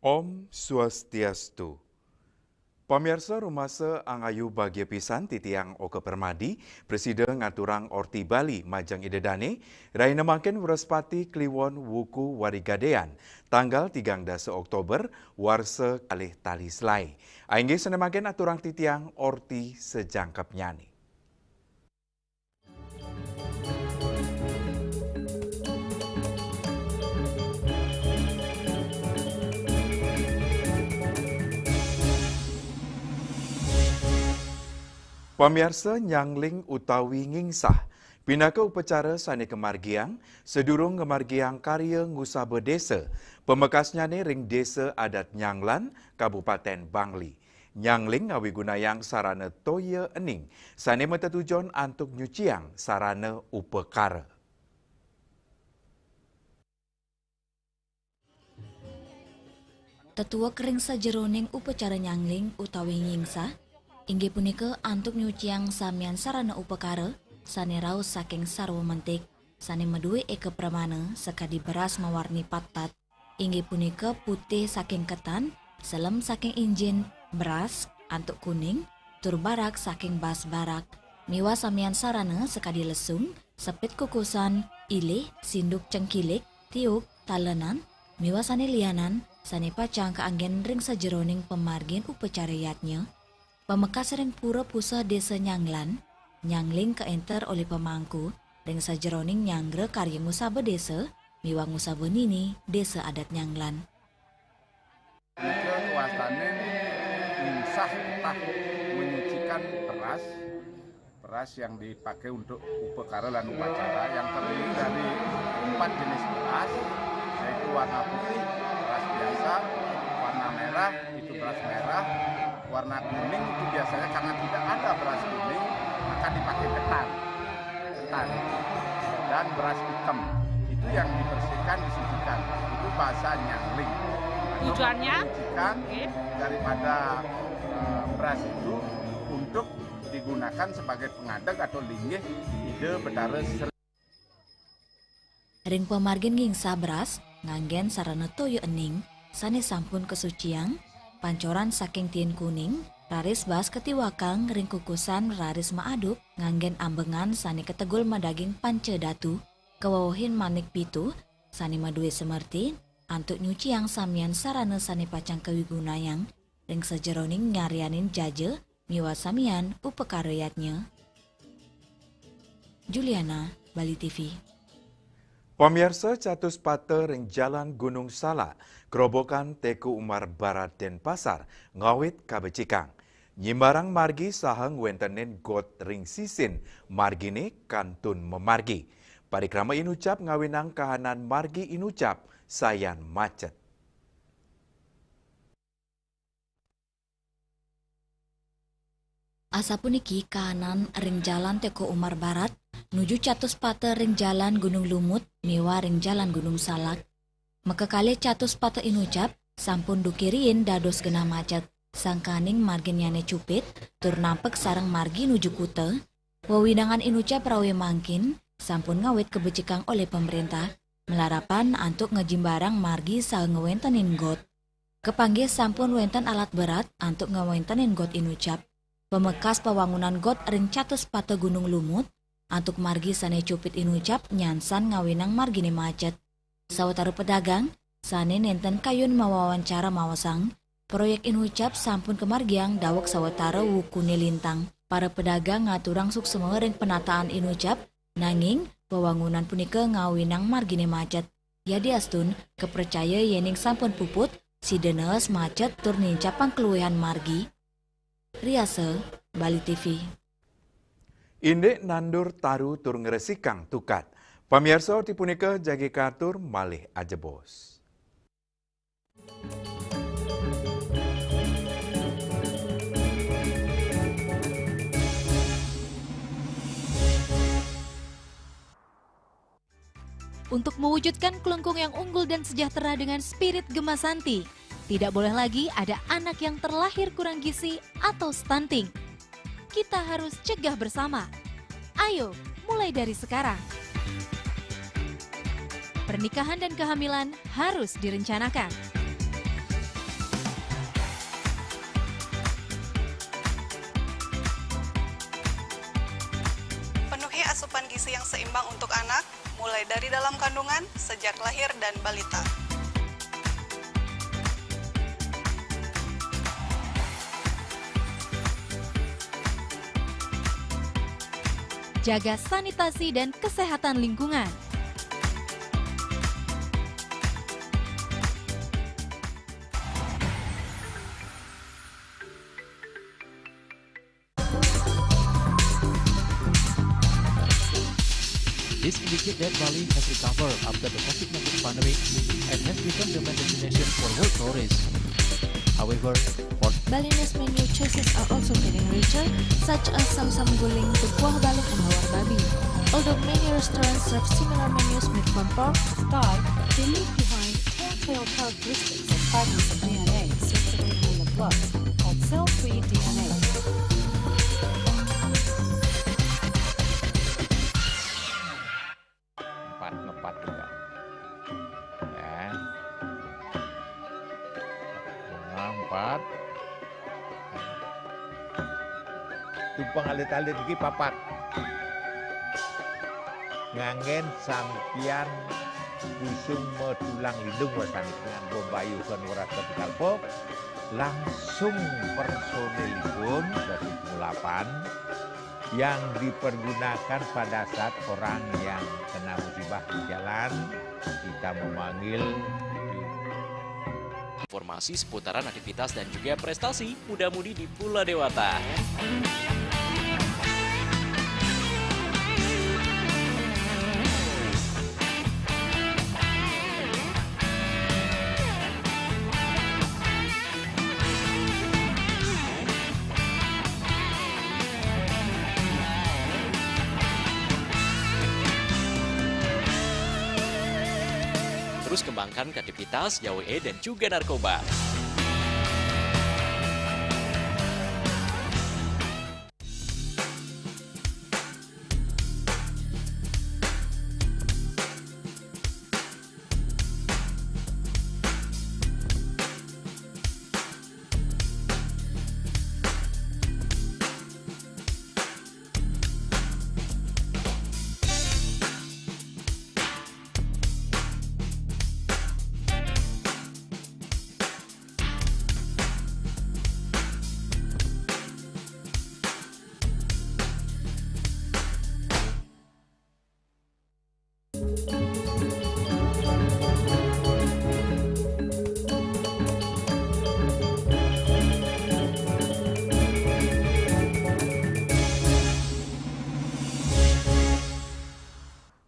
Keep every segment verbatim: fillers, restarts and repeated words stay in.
Om Swastiastu. Pamiarsa, rumasa angayu bagia pisan titiang Oka Permadi, prasida ngaturang orti Bali majeng ida dane, rahina mangkin Wrespati Kliwon Wuku Warigadéan, tanggal tigang dasa Oktober, warsa kalih tali selaé. Inggih sane mangkin aturang titiang orti sajangkepnyane. Pamiarsa, nyangling utawi ngingsah pinaka upacara sane kamargiang sadurung ngamargiang karya ngusaba desa, pamekasnyane ring Desa Adat Nyanglan, Kabupaten Bangli. Nyangling ngawigunayang sarana toya ening sane matetujon antuk nyuciang sarana upakara. Tetuek ring sajeroning upacara nyangling utawi ngingsah, inggih punika antuk nyuciang samian sarana upakara sane raos saking sarwa mentik, sane madue eka pramana sakadi beras mawarni patpat, inggih punika putih saking ketan, selem saking injin, beras antuk kuning, tur barak saking bas barak, miwah samian sarana sakadi lesung, sepit kukusan, ilih, sinduk cengkilik, tiuk, talenan, miwah sane lianan, sane pacang kaanggen ring sajeroning pamargin upacara yadnya, pamekas ring pura puseh Desa Nyanglan, nyangling kaenter olih pamangku ring sajeroning nyanggra karya ngusaba desa miwah ngusaba nini Desa Adat Nyanglan. Nika kawastane ngingsah tah menyucikan beras, beras yang dipakai untuk upakara lan upacara yang terdiri dari empat jenis beras, yaitu warna putih, beras biasa, warna merah, itu beras merah, warna kuning itu biasanya karena tidak ada beras kuning, maka dipakai ketan. Ketan. Dan beras hitam. Itu yang dibersihkan, disucikan. Itu bahasa nyangling. Tujuannya? Menyucikan daripada, eh, beras itu untuk digunakan sebagai pengadeg atau linggih Ida Betara Sri. Ring pamargin ngingsah beras nganggen sarana toya ening sane sampun kasuciang, pancoran saking tin kuning, raris bas katiwakang ring kukusan raris maaduk nganggen ambengan sane kategul madaging panca datu, kawewehin manik pitu, sane madue semerti, antuk nyuciang samian sarana sane pacang kawigunayang ring sajeroning ngaryanin jaja miwah samian upakara yadnya. Juliana, Bali T V. Pamiarsa, catus pata ring Jalan Gunung Salak, Grobogan, Teuku Umar Barat, Denpasar, ngawit kabecikang. Nyimbarang margi saha ngwentenin got ring sisin margine kantun mamargi. Parikrama inucap ngawinang kahanan margi inucap sayan macet. Asapuniki kahanan ring Jalan Teuku Umar Barat, nuju catus pata ring Jalan Gunung Lumut miwah ring Jalan Gunung Salak. Makakalih catus pata inucap sampun duke riin dados genah macet, sangkaning marginnyane cupit tur nampek sareng margi nuju kuta. Wewidangan inucap rawe mangkin sampun ngawit kabecikang olih pamrentah, malarapan antuk ngajimbarang margi saha ngwentenin got. Kapanggih sampun wenten alat berat antuk ngwentenin got inucap. Pamekas pawangunan got ring catus pata Gunung Lumut antuk margi sane cupit inucap nyansan ngawinang margine macet. Sawatara pedagang sane nenten kayun mawawancara maosang, proyek inucap sampun kamargiang daweg sawatara wukune lintang. Para pedagang ngaturang suksma ring penataan inucap, nanging wewangunan punika ngawinang margine macet. Yadiastun, kapracaya yening sampun puput, sida nees macet tur nincapang kaluihan margi. Riasa, Bali T V. Indik nandur taru tur ngresikang tukad. Pamiarsa, orti punika jagi katur malih ajebos. Untuk mewujudkan Klungkung yang unggul dan sejahtera dengan spirit Gema Santi, tidak boleh lagi ada anak yang terlahir kurang gizi atau stunting. Kita harus cegah bersama. Ayo, mulai dari sekarang. Pernikahan dan kehamilan harus direncanakan. Memang untuk anak, mulai dari dalam kandungan, sejak lahir dan balita. Jaga sanitasi dan kesehatan lingkungan. This indicates that Bali has recovered after the COVID nineteen pandemic and has become the main destination for world tourists. However, for Bali's menu choices are also getting richer, such as samsam guling, kuah balung, and lawar babi. Although many restaurants serve similar menus made from pork, Sky can leave behind telltale characteristics of fragments of D N A circulating in the blood called cell-free D N A. Empat, ngepat juga. Ya. Bunga empat. Tumpeng alit-alit iki papat. Nganggen sampiyan busung metulang lindung wasani nganggo mbayuhan weras kepital pop, langsung personilipun dadi pengulapan yang dipergunakan pada saat orang yang kena musibah di jalan, kita memanggil. Informasi seputaran aktivitas dan juga prestasi muda-mudi di Pulau Dewata. Terus kembangkan kreativitas, jauhi dan juga narkoba.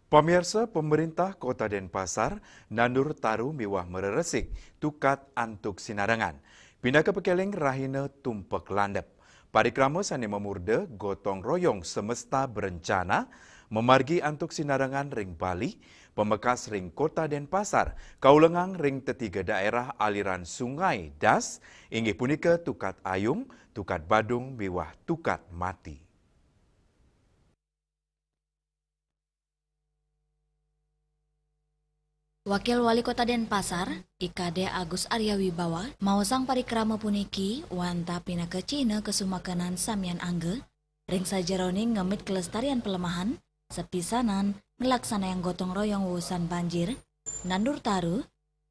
Pamirsa, pemerintah Kota Denpasar nandur taru miwah mareresik tukad antuk sinarengan. Pinaka pakeling rahina tumpek landep. Parikrama sane mamurda gotong royong semesta berencana mamargi antuk sinarengan ring Bali, pamekas ring Kota Denpasar, kaulengang ring tetiga daerah aliran sungai das, inggih punika Tukad Ayung, Tukad Badung miwah Tukad Mati. Wakil Wali Kota Denpasar, I K D Agus Arya Wibawa, maosang parikrama puniki wantah pinaka cihna kasumakenan samian angga, ring sajeroning ngemit kelestarian palemahan, sapisanan nglaksanayang gotong royong wusan banjir, nandur taru,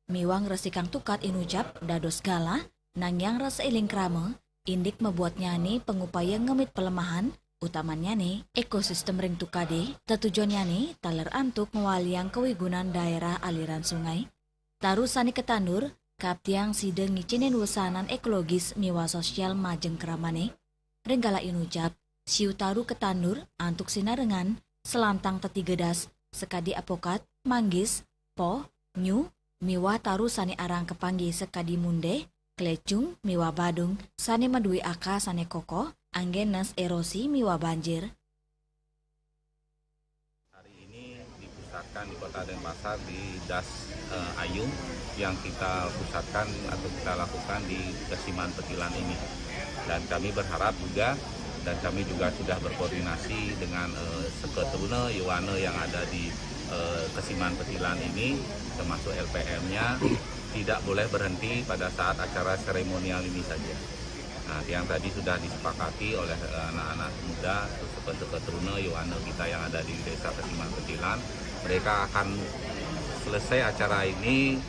miwah ngresikang tukad inucap dados galah, nangiang rasa eling krama, indik mabuatnyane pangupaya ngemit palemahan, utamannyane ekosistem ring tukade, tetujonnyane taler antuk ngwaliang kawigunan daerah aliran sungai. Taru sane katandur, kaaptiang sida ngicinin wesanan ekologis miwah sosial majeng kramane. Ring galah inucap, siu taru katandur antuk sinarengan, salantang tetiga das, sakadi apokat, manggis, poh, nyu, miwah taru sane arang kapanggih sakadi mundeh, klecung, miwah badung, sane madue akar sane kokoh, anggen nes erosi miwah banjir. Hari ini dipusatkan di Kota Denpasar di Das, eh, Ayung yang kita pusatkan atau kita lakukan di Kesiman Petilan ini. Dan kami berharap juga, dan kami juga sudah berkoordinasi dengan, eh, Seketruna Yowana yang ada di, eh, Kesiman Petilan ini, termasuk L P M-nya, tidak boleh berhenti pada saat acara seremonial ini saja. Nah, yang tadi sudah disepakati oleh, eh, anak-anak muda, suku-suku Truna, Yowana kita yang ada di Desa Ketiman Kecilan, mereka akan selesai acara ini,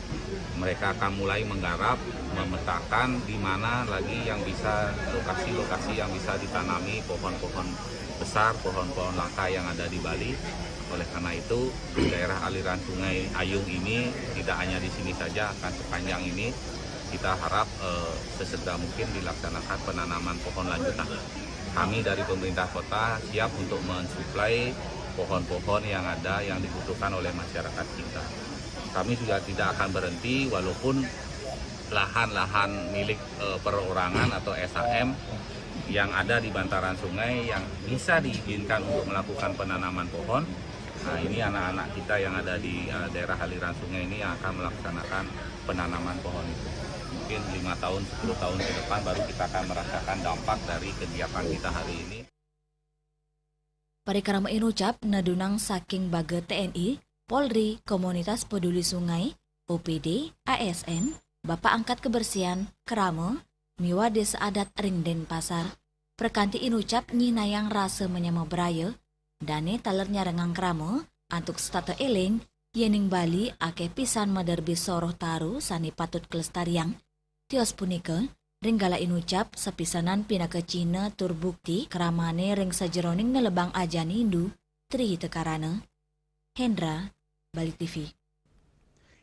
mereka akan mulai menggarap, memetakan di mana lagi yang bisa, lokasi-lokasi yang bisa ditanami pohon-pohon besar, pohon-pohon langka yang ada di Bali. Oleh karena itu, di daerah aliran Sungai Ayung ini tidak hanya di sini saja, akan sepanjang ini kita harap, eh, sesegera mungkin dilaksanakan penanaman pohon lanjutan. Kami dari pemerintah kota siap untuk mensuplai pohon-pohon yang ada yang dibutuhkan oleh masyarakat kita. Kami juga tidak akan berhenti walaupun lahan-lahan milik, eh, perorangan atau S H M yang ada di bantaran sungai yang bisa diizinkan untuk melakukan penanaman pohon. Nah, ini anak-anak kita yang ada di, eh, daerah aliran sungai ini yang akan melaksanakan penanaman pohon itu. Mungkin lima tahun, sepuluh tahun ke depan baru kita akan merasakan dampak dari kegiatan kita hari ini. Parikrama inucap nadunang saking baga T N I, Polri, Komunitas Peduli Sungai, O P D, A S N, Bapak Angkat Kebersihan, Krama, miwah Desa Adat ring Denpasar. Perkanti inucap nyihnayang rasa manyama braya, dane taler nyarengang krama, antuk setata eling, yening Bali akeh pisan maderbe soroh taru sane patut kalestariang. Tios punika, ring galah inucap sapisanan pinaka cihna tur bukti kramane ring sajeroning nelebang ajani Hindu, Tri Hita Karana. Hendra, Bali T V.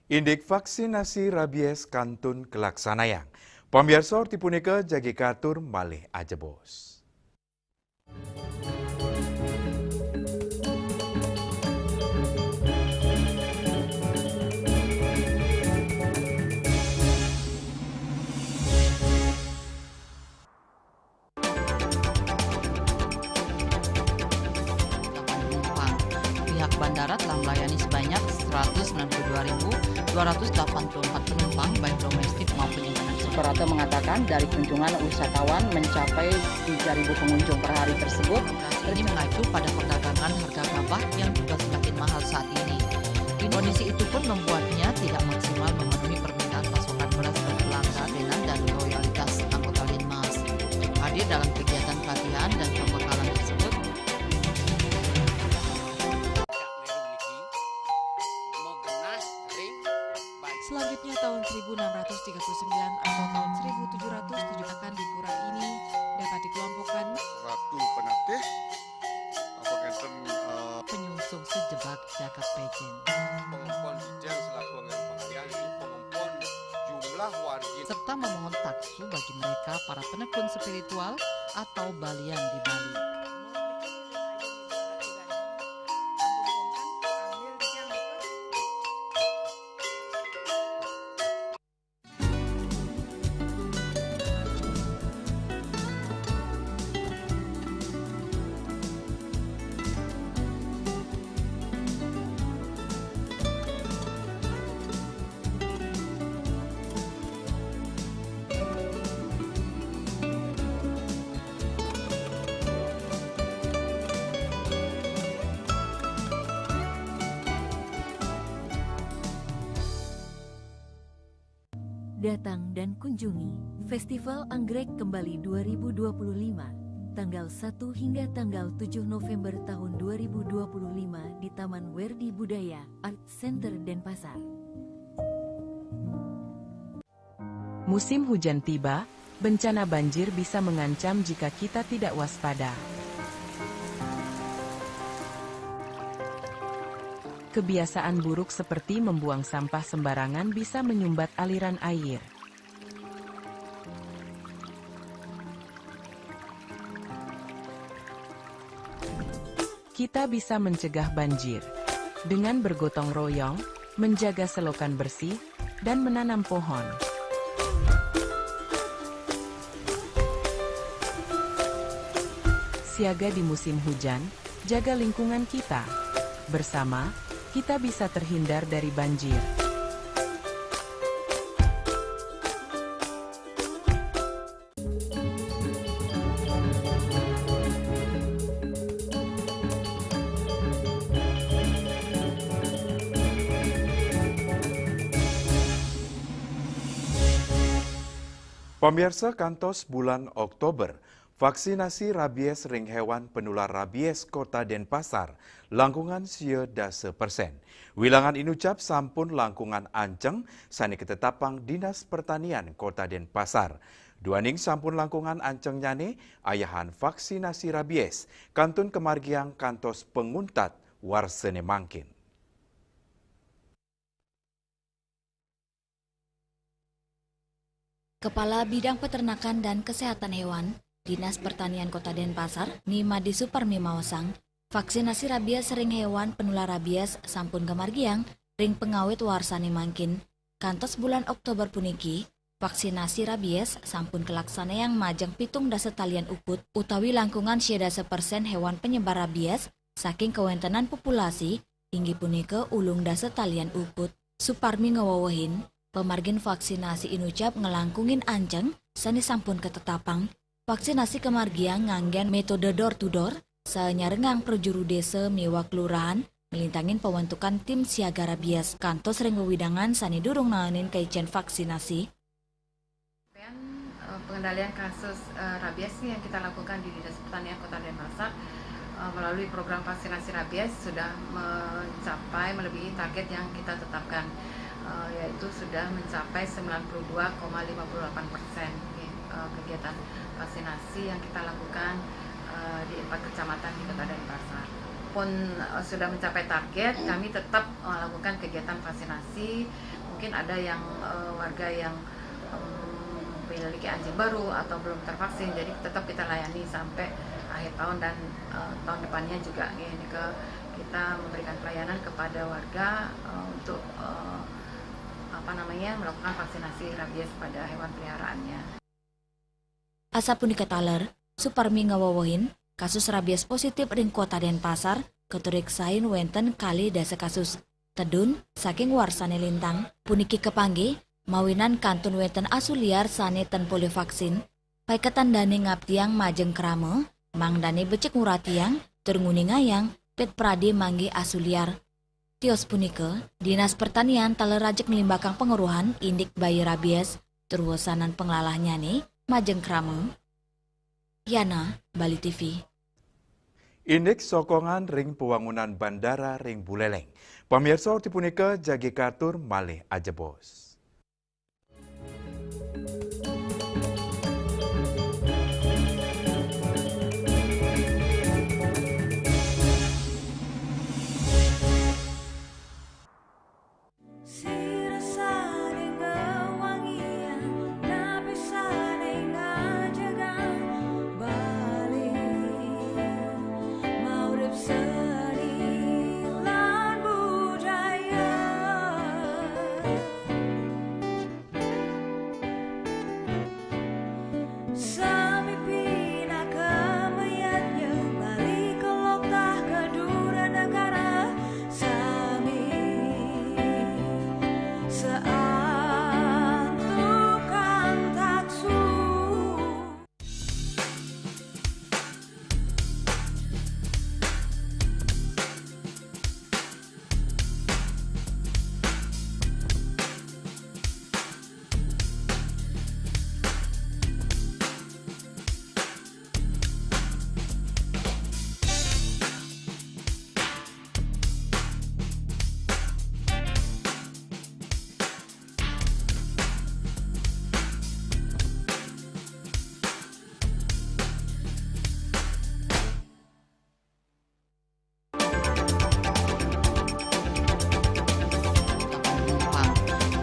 Indik vaksinasi rabies kantun kalaksanayang. Pamiarsa, orti punika jagi katur malih ajebos. Pihak bandara telah melayani sebanyak seratus sembilan puluh dua ribu dua ratus delapan puluh empat penumpang, baik domestik maupun internasional. Suprapto mengatakan dari kunjungan wisatawan mencapai tiga ribu pengunjung per hari tersebut. Ini mengacu pada perdagangan harga gabah yang juga semakin mahal saat ini. Kondisi itu pun membuatnya tidak maksimal memenuhi permintaan pasokan beras ke pelanggan dan loyalitas anggota Linmas. Hadir dalam kegiatan pelatihan dan pembekalan tersebut. Selanjutnya, tahun seribu enam ratus tiga puluh sembilan atau tahun seribu tujuh ratus tujuh akan di pura ini dapat dikelompokkan. Ratu Penatih, apa ngenten, eh, Penyungsung sejebak jagat Pejen. Pengempon Dijeng selaku anggen pengayah, ini pengempon jumlah wargi. Serta memohon taksu bagi mereka para penekun spiritual atau balian di Bali. Datang dan kunjungi Festival Anggrek Kembali dua ribu dua puluh lima, tanggal satu hingga tanggal tujuh November tahun dua ribu dua puluh lima di Taman Werdi Budaya, Art Center Denpasar. Musim hujan tiba, bencana banjir bisa mengancam jika kita tidak waspada. Kebiasaan buruk seperti membuang sampah sembarangan bisa menyumbat aliran air. Kita bisa mencegah banjir dengan bergotong royong, menjaga selokan bersih, dan menanam pohon. Siaga di musim hujan, jaga lingkungan kita. Bersama, kita bisa terhindar dari banjir. Pamirsa, kantos bulan Oktober, vaksinasi rabies ring hewan penular rabies Kota Denpasar langkungan sia dasa persen. Wilangan inucap sampun langkungan anceng sane katetapang Dinas Pertanian Kota Denpasar. Duaning sampun langkungan ancengnyane, ayahan vaksinasi rabies kantun kamargiang kantos panguntat warsane mangkin. Kepala Bidang Peternakan dan Kesehatan Hewan, Dinas Pertanian Kota Denpasar, Ni Made Suparmi maosang, vaksinasi rabies ring hewan penular rabies sampun kamargiang ring pangawit warsane mangkin. Kantos bulan Oktober puniki, vaksinasi rabies sampun kalaksanayang majeng pitung dasa talian ukut utawi langkungan sia dasa persen hewan penyebar rabies saking kawentenan populasi, inggih punika ulung dasa talian ukut. Suparmi ngawewehin, pamargin vaksinasi inucap nglangkungin anceng sane sampun katetapang. Vaksinasi kamargiang nganggen metode door to door, saha nyarengang prajuru desa miwah kelurahan nglintangin pambentukan tim siaga rabies kantos ring wewidangan sane durung naenin kaican vaksinasi. Kemudian, eh, pengendalian kasus, eh, rabies nih yang kita lakukan di Dinas Pertanian Kota Denpasar, eh, melalui program vaksinasi rabies sudah mencapai melebihi target yang kita tetapkan, eh, yaitu sudah mencapai sembilan puluh dua koma lima puluh delapan persen, eh, kegiatan vaksinasi yang kita lakukan, eh, di empat kecamatan di Kota Denpasar. Pun, eh, sudah mencapai target, kami tetap melakukan kegiatan vaksinasi. Mungkin ada yang, eh, warga yang, em, memiliki anjing baru atau belum tervaksin, jadi tetap kita layani sampai akhir tahun dan, eh, tahun depannya juga, ya, ini ke, kita memberikan pelayanan kepada warga, eh, untuk, eh, apa namanya, melakukan vaksinasi rabies pada hewan peliharaannya. Asapunika taler, Suparmi ngawewehin, kasus rabies positif ring Kota Denpasar katureksain wenten kalih dasa kasus. Tedun saking warsane lintang, puniki kapanggih mawinan kantun wenten asu liar sane ten polih vaksin. Paiketan dane ngaptiang majeng krama, mangdane becik nguratiang tur nguningayang pit prade manggih asu liar. Tios punika, Dinas Pertanian taler rajeg nglimbakang pangerohan indik bayi rabies tur wesanan panglalahnyane majeng krama. Yana, Bali T V. Indik sokongan ring pawangunan bandara ring Buleleng. Pamirsa, orti punika jagi katur malih ajebos.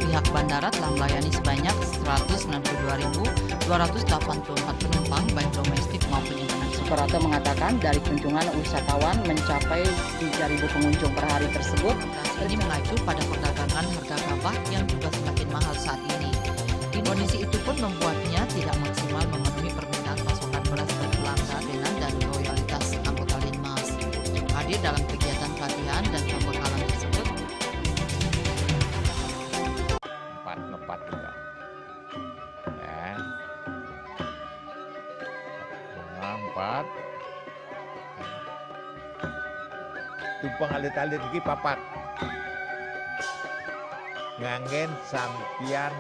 Pihak bandara telah melayani sebanyak seratus sembilan puluh dua ribu dua ratus delapan puluh empat penumpang, baik domestik maupun internasional. Suprapto mengatakan dari kunjungan wisatawan mencapai tiga ribu pengunjung per hari tersebut. Ini mengacu pada perdagangan harga gabah yang juga semakin mahal saat ini. Kondisi itu pun membuatnya tidak maksimal memenuhi permintaan pasokan beras berkelanjutan dan loyalitas anggota Linmas. Hadir dalam kegiatan pelatihan dan pembekalan tersebut. Empat, ngepat juga. Ya. Bunga empat. Tumpang alit-alit iki papat. Nganggen sampian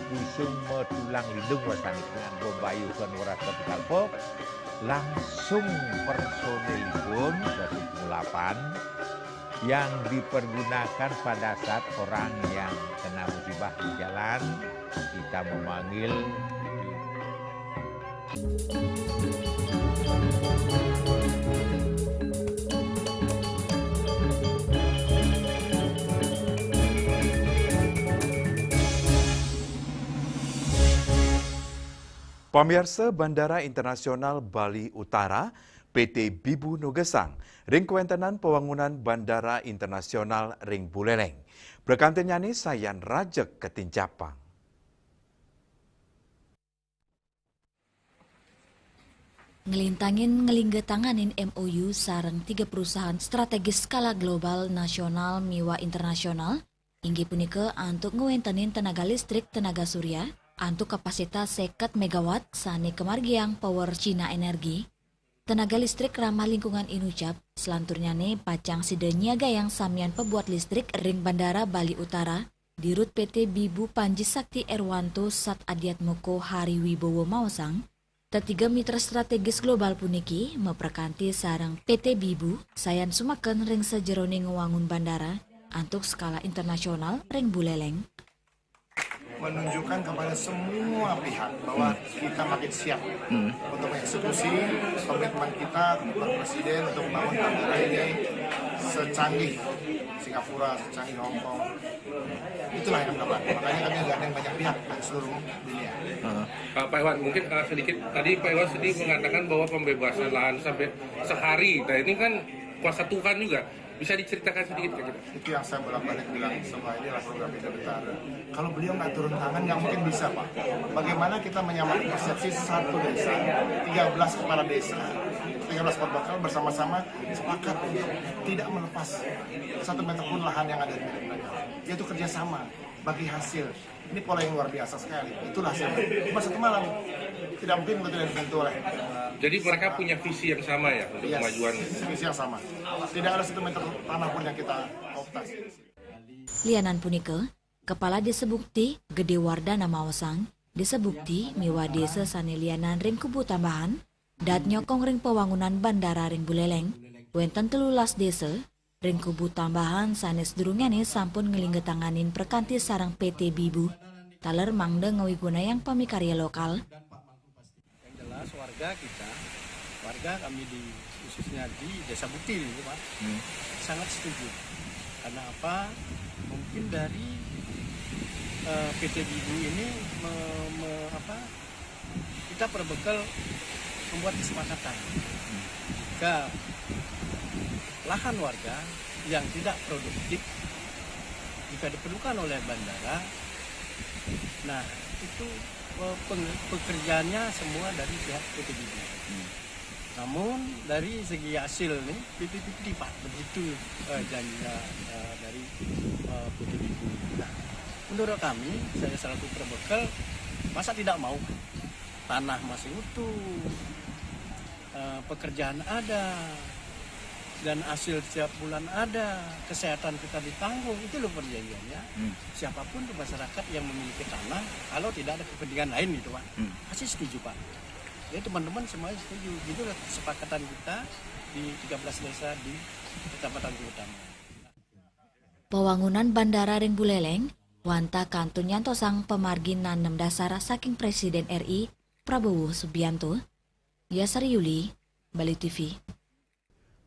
busung metulang lindung wastanipun, anggo mbayuhken Weras Kapital Pop, langsung personilipun, dasa puluh delapan, yang dipergunakan pada saat orang yang kena musibah di jalan, kita memanggil. Pamiarsa, Bandara Internasional Bali Utara, P T Bibu nugesang ring kawentenan pawangunan Bandara Internasional ring Buleleng. Prakantinnyané sayan rajeg katinjapang. Nglintangin nglingga tanganin M O U sareng tiga perusahaan strategis skala global, nasional miwah internasional, inggih punika antuk ngwéntenin tenaga listrik tenaga surya antuk kapasitas seket megawatt sané kamargiang Power China Energy, tenaga listrik ramah lingkungan Inucap, selanturnyané pacang sida nyiagayang samian pabuat listrik ring Bandara Bali Utara. Dirut P T Bibu Panji Sakti Erwanto Sat Adiatmoko Hari Wibowo maosang, tetiga mitra strategis global puniki maprakanti sareng P T Bibu sayan sumaken ring sajeroning ngwangun bandara antuk skala internasional ring Buleleng. Menunjukkan kepada semua pihak bahwa kita makin siap untuk mengeksekusi komitmen kita, komitmen Presiden untuk membangun bandara ini secanggih Singapura, secanggih Hong Kong. Itulah yang dapat. Makanya kami gandeng banyak pihak dari seluruh dunia. Uh, Pak Iwan, mungkin uh, sedikit, tadi Pak Iwan sedikit mengatakan bahwa pembebasan lahan sampai sehari. Nah, ini kan kuasa Tuhan juga. Bisa diceritakan sedikit ke kita? Itu yang saya bolak-balik bilang, semua ini adalah program Ida Betara. Kalau beliau nggak turun tangan, nggak mungkin bisa, Pak. Bagaimana kita menyamakan persepsi satu desa, tiga belas kepala desa, tiga belas protokol bersama-sama sepakat untuk tidak melepas satu meter pun lahan yang ada di mereka. Yaitu kerjasama, bagi hasil. Ini pola yang luar biasa sekali. Itulah saya. Cuma satu malam. Tidak mungkin kita tidak dibantu oleh. Jadi mereka punya visi yang sama ya untuk Yes, kemajuan. Visi yang sama. Tidak ada satu meter tanah pun yang kita optasi. Lianan punika, Kepala Desa Bukti, Gede Wardana maosang, Desa Bukti miwah desa sané lianan ring Kubu Tambahan, dahat nyokong ring pawangunan bandara ring Buleleng, wénten telulas desa ring Kubu Tambahan sané sadurungéné sampun nglingga tanganin prakanti sareng P T Bibu, taler mangda ngawigunayang pamikarya lokal. Yang jelas warga kita, warga kami di khususnya di Desa Bukti ini, Pak, sangat setuju. Karena apa? Mungkin dari eh, P T Bibu ini me, me, apa? Kita perbekel membuat kesepakatan. Jika lahan warga yang tidak produktif jika diperlukan oleh bandara, nah itu eh, peng- pekerjaannya semua dari pihak P T B B. Namun dari segi hasil nih fifty fifty, Pak, begitu eh, janjinya eh, dari eh, P T B B. Nah, menurut kami, saya selaku perbekel, masa tidak mau? Tanah masih utuh, eh, pekerjaan ada, dan hasil setiap bulan ada, kesehatan kita ditanggung, itu loh perjanjiannya. Siapapun tuh masyarakat yang memiliki tanah, kalau tidak ada kepentingan lain gitu, Pak, pasti setuju, Pak. Jadi teman-teman semuanya setuju. Gitulah kesepakatan kita di tiga belas desa di Kecamatan Kubu Tambahan. Pawangunan bandara ring Buleleng wantah kantun nyantosang pamargi nanem dasar saking Presiden R I Prabowo Subianto. Yasari Yuli, Bali T V.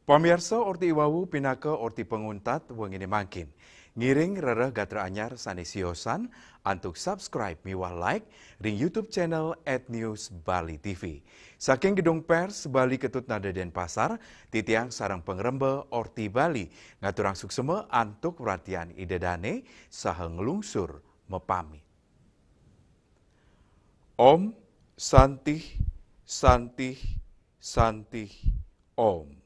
Pamiarsa, orti iwau pinaka orti panguntat wenginé mangkin. Ngiring rereh gatra anyar sané siosan antuk subscribe miwah like ring YouTube channel at News Bali T V. Saking Gedung Pers Bali Ketut Nada Denpasar, titiang sareng pangremba Orti Bali ngaturang suksema antuk wratian Ida Dané saha nglungsur mapamit. Om Santih, Santih, Santih, Om.